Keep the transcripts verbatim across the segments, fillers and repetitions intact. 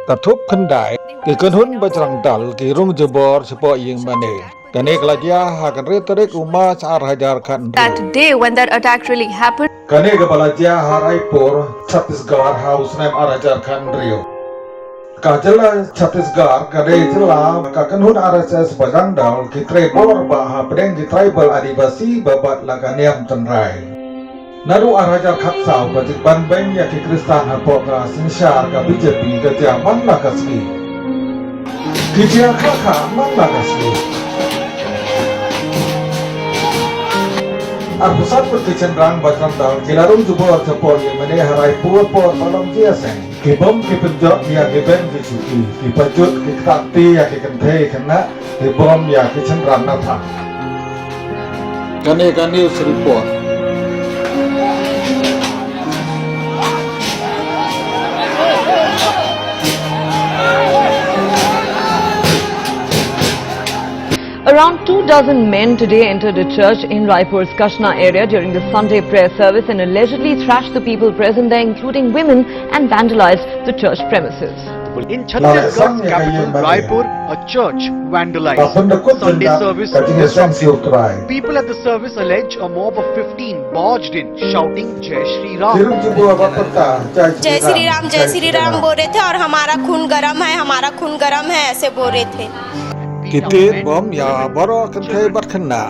Ka thup khyndai, ki kynhun Bajrang Dal ki rung jubor shapoh ïing mane. Kane ka la jia ha ka hynriew tarik u March ar hajar khathynriew. That day when that attack really happened. Kane kaba la jia ha Raipur, Chhattisgarh ha u snem ar hajar khathynriew. Ka jylla Chhattisgarh ka dei jylla ka kynhun R S S Bajrang Dal ki trei bor ba hapdeng ki tribal Adivasi ba bat la ka niam tynrai. Naduh ar hajar khatsaw ka jingban beiñ ïa ki Khristan hapoh ka synshar ka B J P ka jia man la ka sngi. Ki jia kha kha man la ka sngi. Arphew san ngut ki shynrang Bajrang Dal ki la rung jubor shapoh ïing mane ha Raipur por ba long jia seng. Ki bom ki pynjot ïa ki bench ki shuki, ki pajut ki ktah kti ïa ki kynthei khynnah, ki bom ïa ki shynrang na thang. Kane ka news report. Around two dozen men today entered a church in Raipur's Kashna area during the Sunday prayer service and allegedly thrashed the people present there, including women, and vandalized the church premises. In Chhattisgarh's capital, Raipur, a church vandalized. Sunday service disrupted. People at the service allege a mob of fifteen barged in, shouting, "Jai Shri Ram." जय श्री राम, जय श्री राम बोल रहे थे और हमारा खून गरम है, हमारा खून गरम है, ऐसे बोल रहे थे। Ki tied bom ïa baroh kynthei bad khynnah.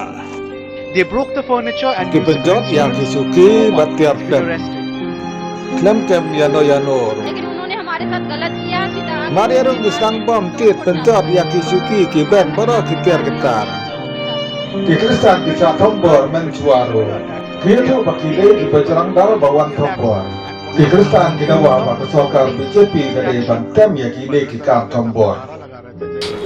They broke the furniture and musical instruments. Ki pynjot ïa ki shuki bad tiar flem. Khlem kem ïano ïano ruh. लेकिन उन्होंने हमारे साथ गलत किया, सीधा Mar ïa ruh ki sdang bom, tied, pynjot ïa ki shuki, ki bench, baroh ki tiar ki tar. Ki Khristan ki shah thombor mynshuwa ruh. Ki ïathuh ba ki dei ki Bajrang Dal ba wan thombor. Ki Khristan ki dawa ba ka sorkar B J P ka dei ban tem ïa kine ki kam thombor.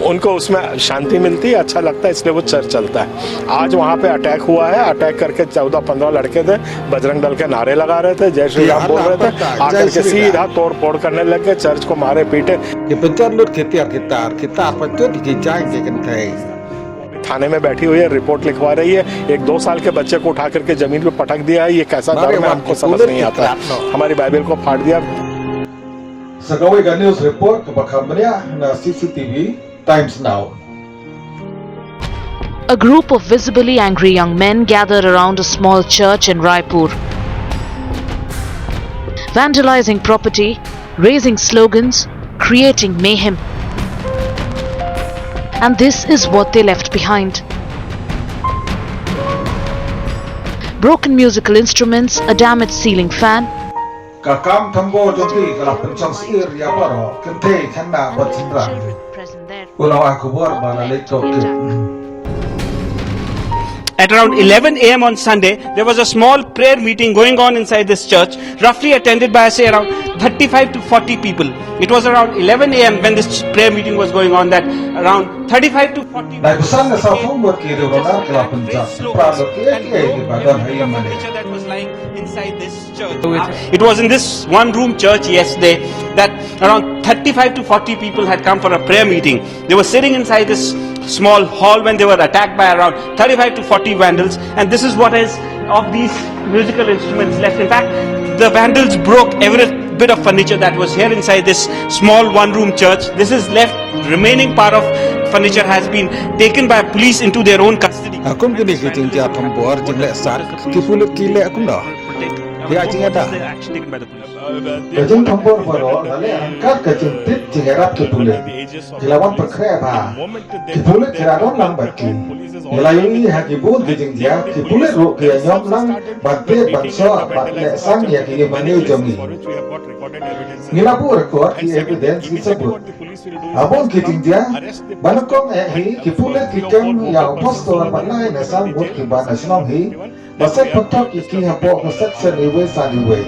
उनको उसमें शांति मिलती है, अच्छा लगता है, इसलिए वो चर्च चलता है। आज वहाँ पे अटैक हुआ है, अटैक करके चौदह पन्द्रह लड़के थे, बजरंग दल के नारे लगा रहे थे, जय श्री राम बोल रहे थे, आकर के सीधा तोड़ फोड़ करने लग गए, चर्च को मारे पीटे। Ki pynjot lut ki tiar ki tar, ki tar pynjot ki jaiñ ki kynthei. थाने में बैठी हुई है, रिपोर्ट लिखवा रही है। एक दो साल के बच्चे को उठा करके जमीन पे पटक दिया है, ये कैसा धर्म है, हमको समझ नहीं आता है। हमारी बाइबल को फाड़ दिया। Sa kawei ka news report kaba kham bniah na C C T V Times Now. A group of visibly angry young men gathered around a small church in Raipur, vandalizing property, raising slogans, creating mayhem. And this is what they left behind: broken musical instruments, a damaged ceiling fan, Ka kam thombor jong ki ka la pynshong syier ïa baroh kynthei khynnah bad shynrang. U la ai khubor ba la leit tohkit. At around eleven a m on Sunday, there was a small prayer meeting going on inside this church, roughly attended by, say, around thirty-five to forty people. It was around eleven a m when this prayer meeting was going on, that around thirty-five to forty people came. Lai busan na sa phung bor ki riewdonar ki la pynjah pra lo ki ki ki ba don ha ïing mane. That was lying inside this church. It was in this one room church yesterday that around thirty-five to forty people had come for a prayer meeting. They were sitting inside this small hall when they were attacked by around thirty-five to forty vandals, and this is what is of these musical instruments left. In fact, the vandals broke every bit of furniture that was here inside this small one room church. This is left. Remaining part of furniture has been taken by police into their own custody. Ha kum kine ki jingjia thombor jingleh sak, ki pulit ki leh kumno? Ïa jingada. Ka jingthombor baroh la leh ryngkat ka jingtip jingïarap ki pulit. Ki la wan pynkhreh bha. Ki pulit ki la don lang bad ki. Ngi la ïohi ha ki bun ki jingjia, ki pulit ruh ki ïa ñiom lang ban tied ban soh bad leh sang ïa ki ïing mane jong ngi. Ngi la buh record ki evidence, ki sabut. Ha bun ki jingjia ba nyngkong eh hi ki pulit ki kem ïa u pastor bad lai ne san ngut kiba na shnong hi ba set pathok ïa ki hapoh ka section iwei san iwei.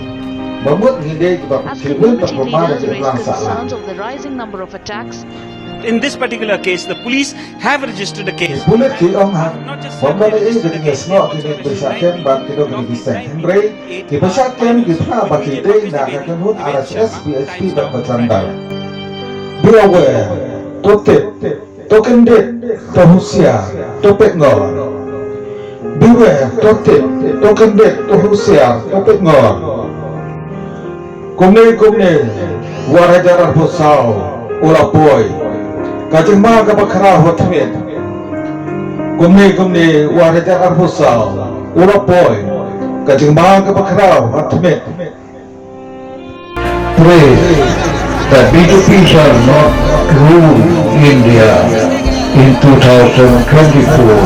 Ba mut ngi dei kiba pynkhih win bad pynmar ïa ki imlang sahlang. In this particular case, the police have registered a case. Ki pulit ki ong ha ba ym don ei ei ka jingïasnoh kine kiba shah kem bad ki dong kine ki seng. Hynrei kiba shah kem ki phla ba ki dei na ka kynhun R S S, B H P bad Bajrang Dal. Be aware, to tip, to kyndit, to husiar, to peit ngor. Beware, to tip, to kyndit, to husiar, to peit ngor. Kumne kumne, u ar hajar arphew saw U la poi. Ka jingma kaba khraw ha tmier. Kumne kumne u ar hajar arphew saw u la poi. Ka jingma kaba khraw ha tmier. Pray that B J P shall not rule India in two thousand twenty-four,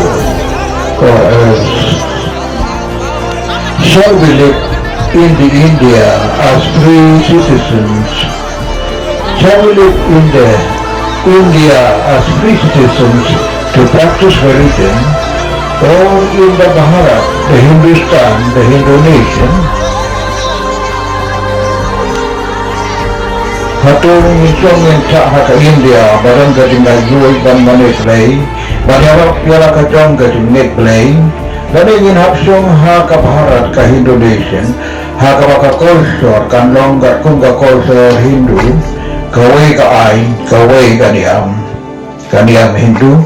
or else shall we live in the India as free citizens? Shall we live in the India as free citizens to practice religion, or in the Bharat, the Hindustan, the Hindu nation? Hato ngin shong ngin shah ha ka India ba don ka jingaiwei ban mane Blei, ban ïarap ïa la ka jong ka jingngeit Blei? Lane ngin hap shong ha ka Bharat, ka Hindu nation, ha kaba ka culture kan long katkum ka culture Hindu, kawei ka aiñ, kawei ka niam, ka niam Hindu,